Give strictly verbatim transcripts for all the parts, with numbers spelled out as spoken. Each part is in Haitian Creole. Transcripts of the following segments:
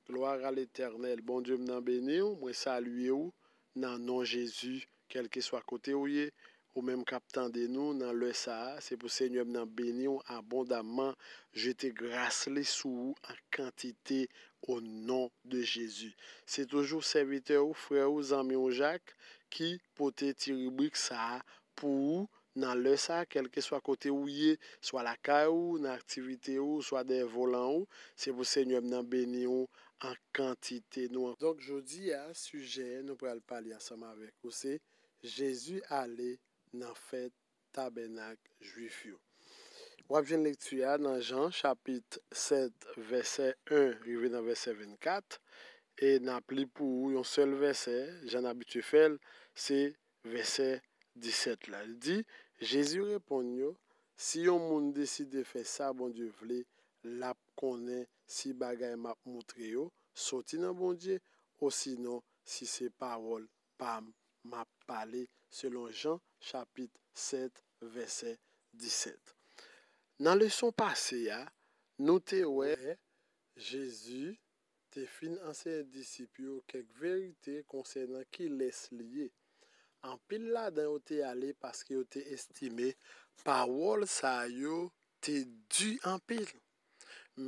Gloire à l'Éternel. Bondye m nan beni w, mwen salye w nan non Jezi, kèlkeswa kote w ye, ou menm k ap tande nou nan lè sa a, se pou Senyè m nan beni w abondamman, jete gras li sou ou an kantite, au nom de Jésus. Se toujou sèvitè ou, frè ou, zanmi ou Jak ki pote ti ribrik sa a pou ou nan lè sa a, kèlkeswa kote ou ye, swa lakay ou, nan aktivite ou, swa dèyè volan ou, se pou Senyè m nan beni ou an kantite. Nou, donk, jodi a, sijè nou pral pale ansanm avèk ou se Jezi ale nan fèt tabènak jwif yo. W ap jwenn lekti a nan Jan chapit sèt, vèsè en rive nan vèsè vennkat, e n ap li pou ou yon sèl vèsè, jan n abitye fè l, se vèsè disèt la. Li di, Jezi reponn yo, si yon moun deside fè sa Bondye vle, l ap konnen si bagay m ap montre yo soti nan Bondye, osinon si se pawòl pa m m ap pale, selon Jan chapit sèt, vèsè disèt. Nan leson pase a, nou te wè Jezi te fin anseye disip yo kèk verite konsènan kilès li ye. Anpil ladan yo te ale paske yo te estime pawòl sa yo te di anpil.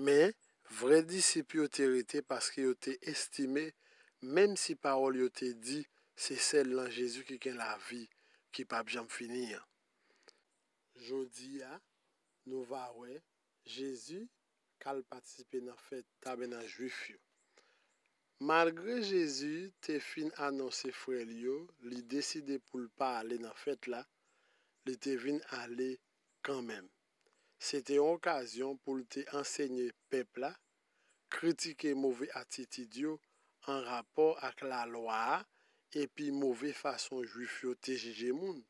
Men, vrè disip yo te rete paske yo te estime, menm si pawòl yo te di, se sèl nan Jezi ki gen lavi ki p ap janm fini an. Jodi a, nou va wè Jezi k al patisipe nan fèt tabènak jwif yo. Malgre Jezi te fin anonse frè l yo li deside pou l pa ale nan fèt la, li te vin ale kanmenm. Se te yon okazyon pou l te ansenye pèp la, kritike move atitid yo an rapò ak Lalwa a epi move fason Jwif yo te jije moun.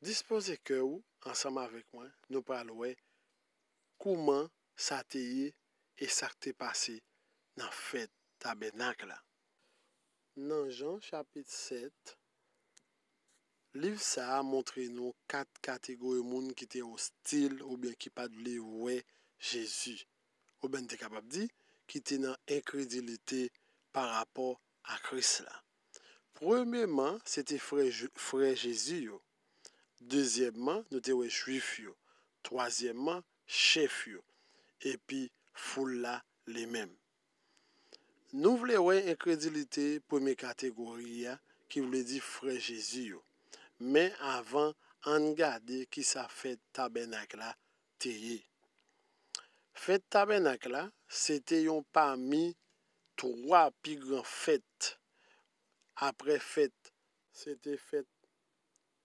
Dispoze kè w ansanm avèk mwen, nou pral wè kouman sa te ye e sa k te pase nan fèt tabènak la. Nan Jan chapit sèt, liv sa a montre nou kat kategori moun ki te ostil oubyen ki pa t vle wè Jezi, oubyen n te kapab di, ki te nan enkredilite parapò a Kris la. Premyeman, se te frè, frè Jezi yo. Dezyèmman, nou te wè Jwif yo. Twazyèmman, chèf yo. Epi foul la li menm. Nou vle wè enkredilite premye kategori a, ki vle di frè Jezi yo. Men avan, ann gade kisa fèt tabènak la te ye. Fèt tabènak la, se te yon pami twa pi gran fèt. Apre fèt, se te fèt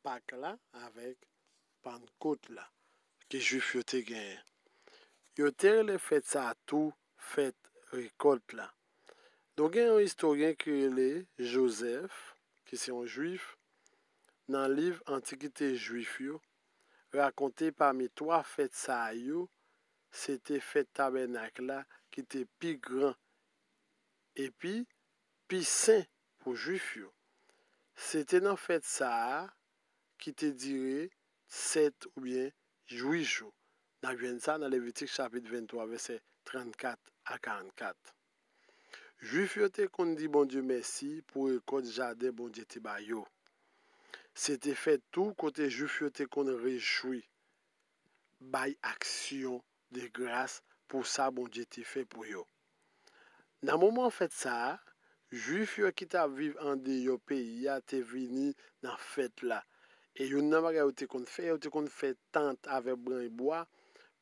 Pak la avèk Pannkot la ke Jwif yo te genyen. Yo te rele fèt sa a tou fèt rekòt la. Nou gen yon istoryen ki rele Jozèf, ki se yon Jwif, nan liv Antikite Jwif yo, rakonte pami twa fèt sa yo, se te fèt tabènak la ki te pi gran epi pi sen pou Jwif yo. Se te nan fèt sa a ki te dire sèt oubyen uit jou. N ap jwenn sa nan Levitik chapit venntwa, vèsè trannkat a karannkat. Jwif yo te konn di Bondye mèsi pou rekòt jaden Bondye te ba yo. Se te fèt tou kote Jwif yo te konn rejwi, bay aksyon de gras pou sa Bondye te fè pou yo. Nan moman fèt sa a, Jwif yo ki t ap viv andeyò peyi a te vini nan fèt la. E youn nan bagay yo te konn fè, yo te konn fè tant avèk branch bwa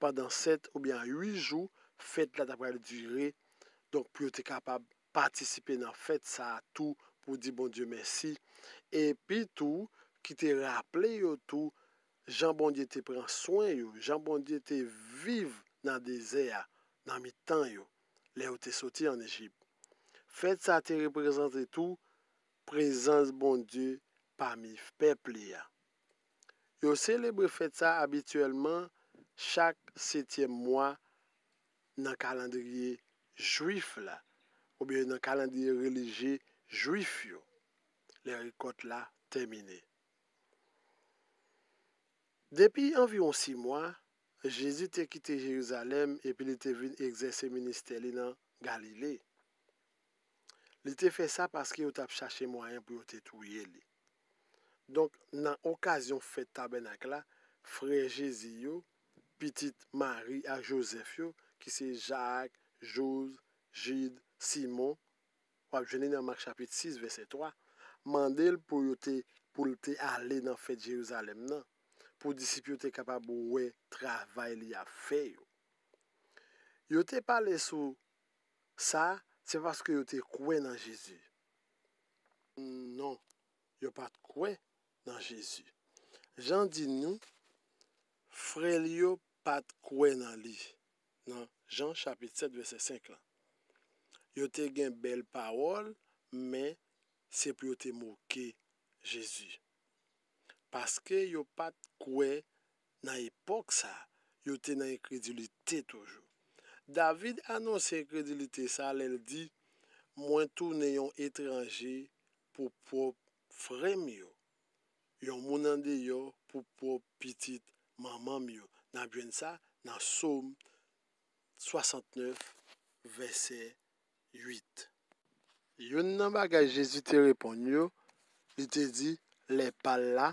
pandan sèt oubyen uit jou, fèt la ta pral dire. Donk, pou yo te kapab patisipe nan fèt sa a tou pou di Bondye mèsi. Epi tou, ki te raple yo tou jan Bondye te pran swen yo, jan Bondye te viv nan dezè a, nan mitan yo, lè yo te soti ann Ejip. Fèt sa a te reprezante tou prezans Bondye pami pèp li a. Yo selebre fèt sa a abityèlman chak setyèm mwa nan kalandriye jwif la, oubyen nan kalandriye relijye jwif yo, lè rekòt la tèmine. Depi anviwon sis mwa, Jezi te kite Jerizalèm epi li te vin egzèse ministè li nan Galile. Li te fè sa paske yo t ap chache mwayen pou yo te touye li. Donk, nan okazyon fèt Tabènak la, frè Jezi yo, pitit Mari ak Jozèf yo, ki se Jak, Joz, Jid, Simon, w ap jwenn li nan Mak chapit sis, vèsè twa, mande l pou yo te, pou l te ale nan fèt Jerizalèm nan, pou disip yo te kapab wè travay li ap fè yo. Yo te pale sou sa, se paske yo te kwè nan Jezi. Non, yo pa t kwè nan Jezi. Jan di nou, frè l yo pa t kwè nan li, nan Jan chapit sèt, vèsè senk la. Yo te gen bèl pawòl, men se pou yo te moke Jezi. Paske yo pa t kwè nan epòk sa a, yo te nan enkredilite toujou. David anonse enkredilite sa a lè l di, mwen tounen yon etranje pou pwòp frè m yo, yon moun andeyò pou pwòp pitit manman m yo. N ap jwenn sa nan Sòm swasantnèf, vèsè uit. Youn nan bagay Jezi te reponn yo, li te di, lè pa l la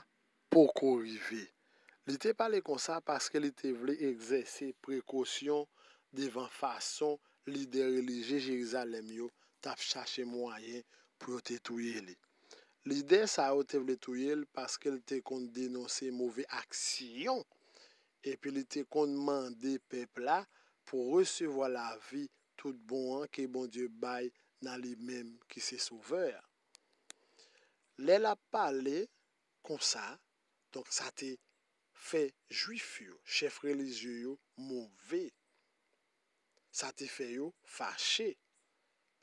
poko rive. Li te pale konsa paske li te vle egzèse prekosyon devan fason lidè relijye Jerizalèm yo t ap chache mwayen pou yo te touye li. Lidè sa yo te vle touye l paske l te konn denonse move aksyon, epi li te konn mande pèp la pou resevwa lavi tout bon an ke Bondye bay nan li menm ki se Sovè a. Lè l ap pale konsa, donk sa te fè Jwif yo, chèf relijye yo, move. Sa te fè yo fache,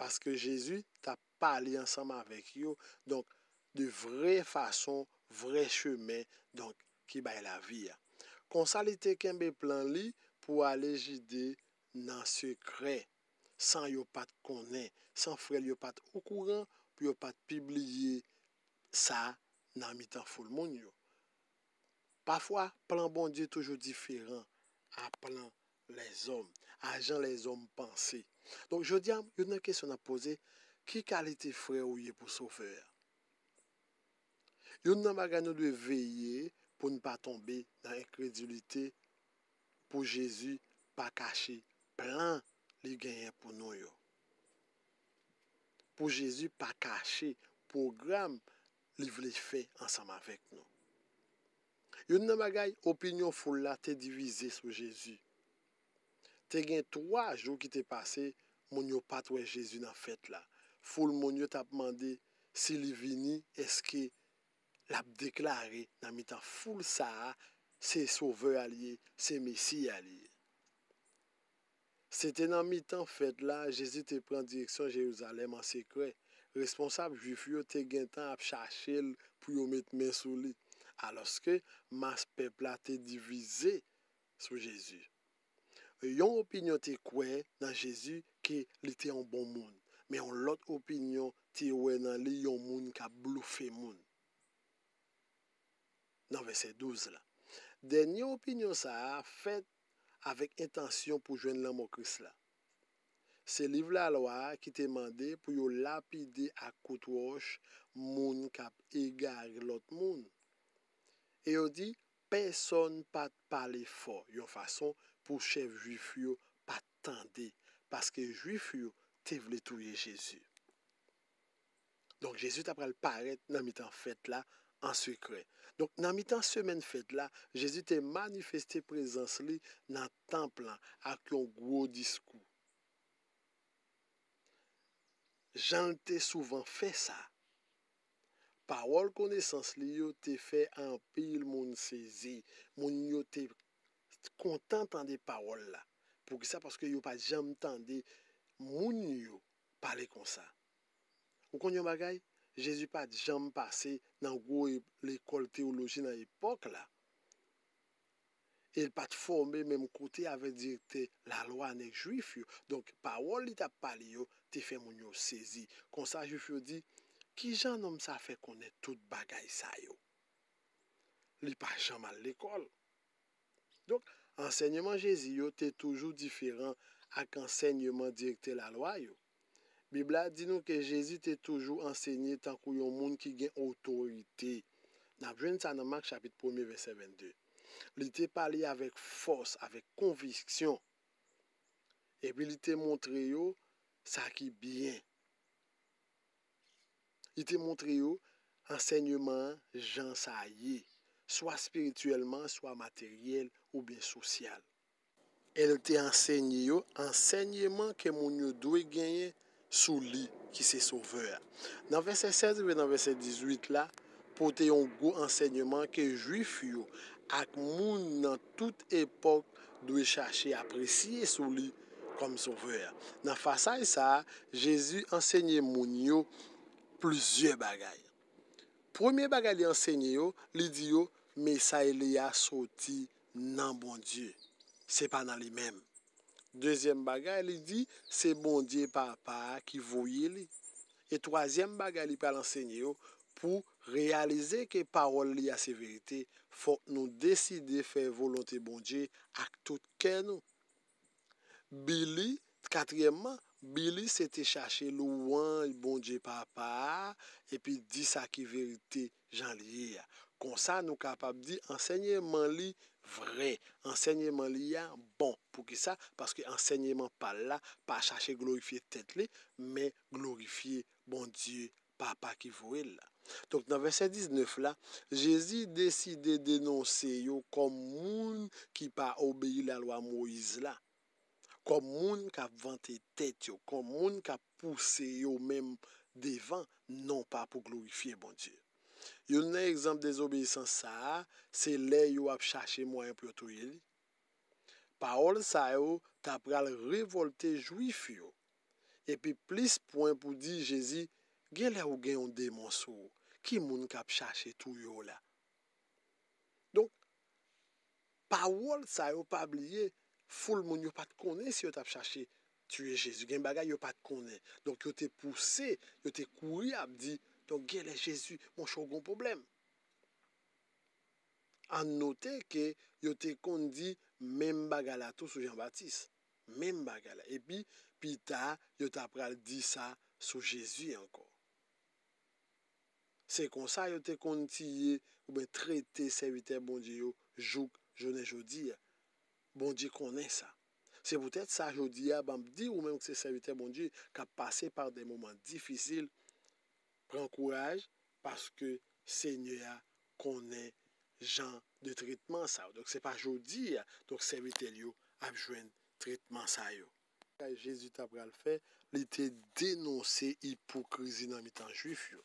paske Jezi t ap pale ansanm avèk yo, donk, de vrè fason, vrè chemen, donk, ki bay lavi a. Konsa, li te kenbe plan li pou ale Jide nan sekrè, san yo pa t konnen, san frè l yo pa t okouran, pou yo pa t pibliye sa nan mitan foul moun yo. Pafwa, plan Bondye toujou diferan a plan lèzòm, a jan lèzòm panse. Donk, jodi a, youn nan kesyon n ap poze, ki kalite frè ou ye pou Sovè a? Youn nan bagay nou dwe veye pou n pa tonbe nan enkredilite, pou Jezi pa kache plan li genyen pou nou yo. Pou Jezi pa kache pwogram li vle fè ansanm avèk nou. Youn nan bagay, opinyon foul la te divize sou Jezi. Te gen twa jou ki te pase, moun yo pa t wè Jezi nan fèt la. Foul moun yo t ap mande si li vini, èske l ap deklare nan mitan foul sa a, se Sovè a li ye, se Mesi a li ye. Se te nan mitan fèt la, Jezi te pran direksyon Jerizalèm an sekrè. Responsab Jwif yo te gentan ap chache l pou yo met men sou li, alòske mas pèp la te divize sou Jezi. Yon opinyon te kwè nan Jezi ke li te yon bon moun, men yon lòt opinyon te wè nan li yon moun k ap blofe moun. Nan vèsè douz la. Dènye opinyon sa a fèt avèk entansyon pou jwenn lanmò Kris la. Se liv lalwa a ki te mande pou yo lapide ak kout wòch moun k ap egare lòt moun. E yo di, pèsonn pa t pale fò, yon fason pou chèf Jwif yo pa t tande, paske Jwif yo te vle touye Jezi. Donk, Jezi t apral parèt nan mitan fèt la an sekrè. Donk, nan mitan semèn fèt la, Jezi te manifeste prezans li nan tanp lan ak yon gwo diskou. Jan l te souvan fè sa, pawòl konesans li yo te fè anpil moun sezi. Moun yo te kontan tande pawòl la. Poukisa? Paske yo pa t janm tande moun yo pale konsa. Ou konn yon bagay? Jezi pa t janm pase nan gwo e-, lekòl teyoloji nan epòk la. E l pa t fòme menm kote avèk direktè lalwa nèg Jwif yo. Donk, pawòl li t ap pale yo te fè moun yo sezi. Konsa, Jwif yo di, ki jan nonm sa fè konnen tout bagay sa yo? Li pa janm al lekòl. Donk, ansèyman Jezi yo te toujou diferan ak ansèyman direktè lalwa yo. Bib la di nou ke Jezi te toujou ansenye tankou yon moun ki gen otorite. N ap jwenn sa nan Mak chapit premye, vèsè vennde. Li te pale avèk fòs, avèk konviksyon. Epi li te montre yo sa ki byen. Li te montre yo ansèyman an jan sa ye, swa espirityèlman, swa materyèl, oubyen sosyal. E l te ansenye yo ansèyman ke moun yo dwe genyen sou li ki se Sovè a. Nan vèsè sèz rive nan vèsè dizuit la, pote yon gwo ansèyman ke Jwif yo ak moun nan tout epòk dwe chache apresye sou li kòm Sovè a. Nan pasaj sa a, Jezi ansenye moun yo plizyè bagay. Premye bagay li ansenye yo, li di yo, Mesay li a soti nan Bondye. Se pa nan li menm. Dezyèm bagay, li di, se Bondye Papa a ki voye li. E twazyèm bagay li pral ansenye yo, pou reyalize ke pawòl li a se verite, fòk nou deside fè volonte Bondye ak tout kè nou. Bi li, katriyèmman, bi li se te chache lwanj Bondye Papa a, epi di sa ki verite jan li ye a. Konsa, nou kapab di ansèyman li vrè, ansèyman li a bon. Poukisa? Paske ansèyman pa l la pa chache glorifye tèt li, men glorifye Bondye Papa ki voye l la. Donk, nan vèsè diznèf la, Jezi deside denonse yo kòm moun ki pa obeyi lalwa Moyiz la, kòm moun k ap vante tèt yo, kòm moun k ap pouse yo menm devan, non pa pou glorifye Bondye. Youn nan egzanp dezobeyisans sa a, se lè yo ap chache mwayen pou yo touye li. Pawòl sa yo ta pral revòlte Jwif yo. Epi plis pwen pou di Jezi, genlè ou gen yon demon sou ou. Ki moun k ap chache touye w la? Donk, pawòl sa yo, pa bliye, foul moun yo pa t konnen si yo t ap chache tiye Jezi. Gen bagay yo pa t konnen. Donk, yo te pouse, yo te kouri ap di, donk, genlè Jezi, monchè, w gen yon pwoblèm. Ann note ke yo te konn di menm bagay la tou sou Jan Batis. Menm bagay la. Epi, pita, yo ta pral di sa sou Jezi ankò. Se konsa yo te konn tiye oubyen trete sèvitè Bondye yo jouk jounen jodi a. Bondye konnen sa. Se poutèt sa, jodi a, m ap di ou menm ki se sèvitè Bondye, k ap pase pa de moman difisil, pran kouraj, paske Senyè a konnen jan de tretman sa yo. Donk, se pa jodi a, donk, sèvitè l yo ap jwenn tretman sa yo. Sa Jezi ta pral fè, li te denonse ipokrizi nan mitan Jwif yo.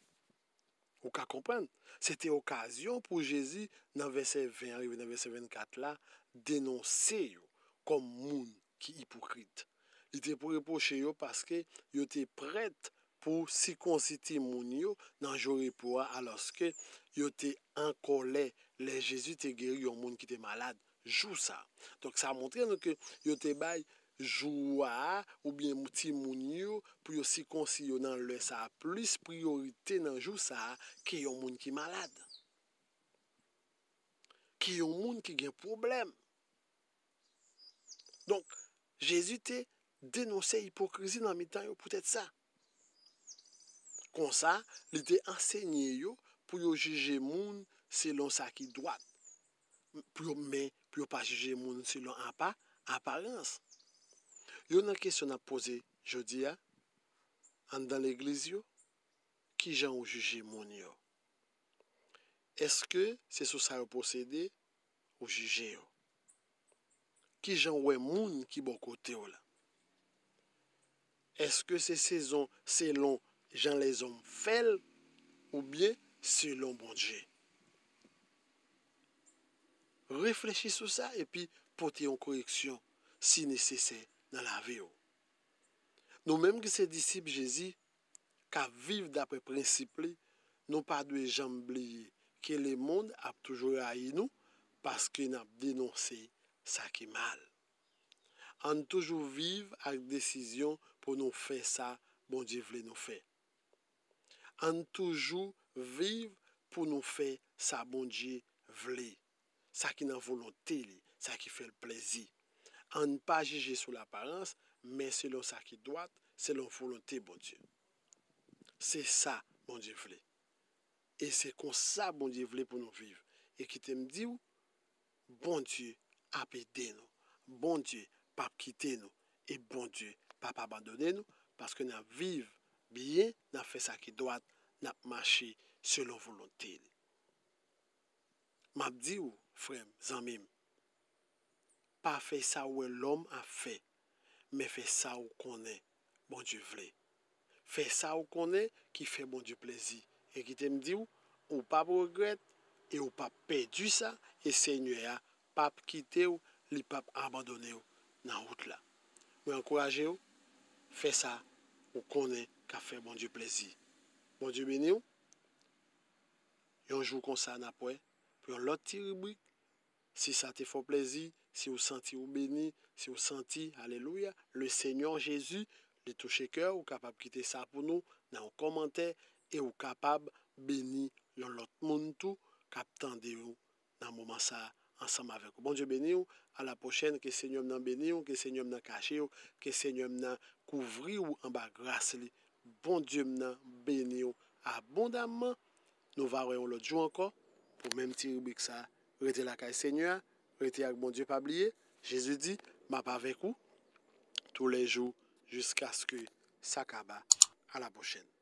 Ou ka konprann? Se te okazyon pou Jezi, nan vèsè ven an rive nan vèsè vennkat la, denonse yo kòm moun ki ipokrit. Li te pou repwoche yo paske yo te prèt pou sikonsi timoun yo nan jou repo a, alòske yo te an kòlè lè Jezi te geri yon moun ki te malad jou sa a. Donk, sa montre nou ke yo te bay jou a, oubyen timoun yo, pou yo sikonsi yo nan lè sa a, plis priyorite nan jou sa a ke yon moun ki malad, ke yon moun ki gen pwoblèm. Donk, Jezi te denonse ipokrizi nan mitan yo poutèt sa. Konsa, li te ansenye yo pou yo jije moun selon sa ki dwat, pou yo, men pou yo pa jije moun selon apa, aparans. Youn nan kesyon n ap poze jodi a, anndan legliz yo, kijan ou jije moun yo? Èske se sou sa yo posede ou jije yo? Kijan w wè moun ki bò kote w la? Èske se sezon selon jan lèzòm fè l oubyen selon Bondye? Reflechi sou sa epi pote yon koreksyon si nesesè nan lavi w. Nou menm ki se disip Jezi, k ap viv dapre prensip li, nou pa dwe janm bliye ke lemonn ap toujou rayi nou paske n ap denonse sa ki mal. Ann toujou viv ak desizyon pou nou fè sa Bondye vle nou fè. Ann toujou viv pou nou fè sa Bondye vle, sa ki nan volonte li, sa ki fè l plezi. Ann pa jije sou laparans, men selon sa ki dwat, selon volonte Bondye. Se sa Bondye vle. E se konsa Bondye vle pou nou viv. E kite m di w, Bondye ap ede nou. Bondye p ap kite nou. E Bondye p ap abandone nou, paske n ap viv byen, n ap fè sa ki dwat, n ap mache selon volonte li. M ap di w, frè m, zanmi m, pa fè sa w wè lòm ap fè, men fè sa w konnen Bondye vle. Fè sa w konnen ki fè Bondye plezi. E kite m di w, ou p ap regrèt e ou p ap pèdi sa, e Senyè a p ap kite w, li p ap abandone w nan wout la. Mwen ankouraje w, fè sa ou konnen k ap fè Bondye plezi. Bondye beni w. Yon jou konsa n ap wè pou yon lòt ti ribrik. Si sa te fè w plezi, si w santi w beni, si w santi, alelouya, le Senyè Jezi, li touche kè w, ou kapab kite sa pou nou nan yon kòmantè e ou kapab beni yon lòt moun tou k ap tande w nan moman sa a ansanm avèk ou. Bondye beni w. A la pwochèn. Ke Senyè m nan beni w, ke Senyè m nan kache w, ke Senyè m nan kouvri w anba gras li. Bondye m nan beni w abondamman. Nou va wè yon lòt jou ankò pou menm ti ribrik sa a. Rete lakay Senyè a, rete ak Bondye, pa bliye, Jezi di, "M ap avèk ou toulèjou jiskaske sa kaba." A la pwochèn.